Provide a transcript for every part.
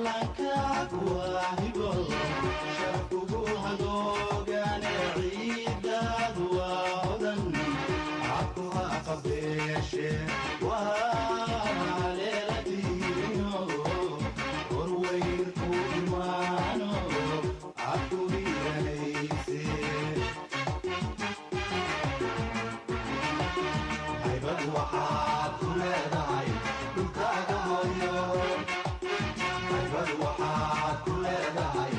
Calankaagu waa hibo, sharafkugu hagoogane. Ciidaadu waa hodan, cabkuha qabeeshe waa leelatiino horweyn ku imaano cabku hiranayse. Haybad waxaad ku leedahay dhulkaaga hooyo, haybad waxaad ku leedahay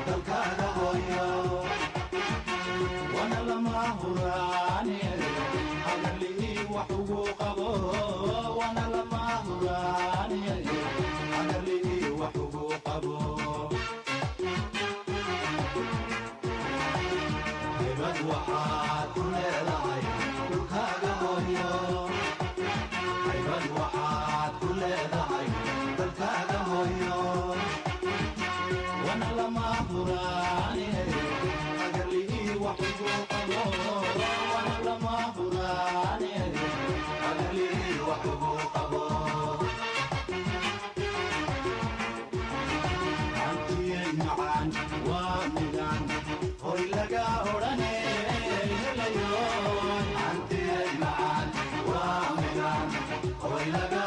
dalkaaga hooyo, wana lama huraane hagarlii wax ugu qabo, wana lama huraane hagarlii wax ugu qabo. Haybad waxaad ku leedahay dhulkaaga hooyo, haybad waxaad ku leedahay dalkaaga hooyo, wana lama huraane hagarlii wax ugu qabo, wana lama huraane hagarlii wax ugu qabo. Hantiyey macaan waa midaan hoy laga odhane helayo, hantiyey macaan waa midaan hoy laga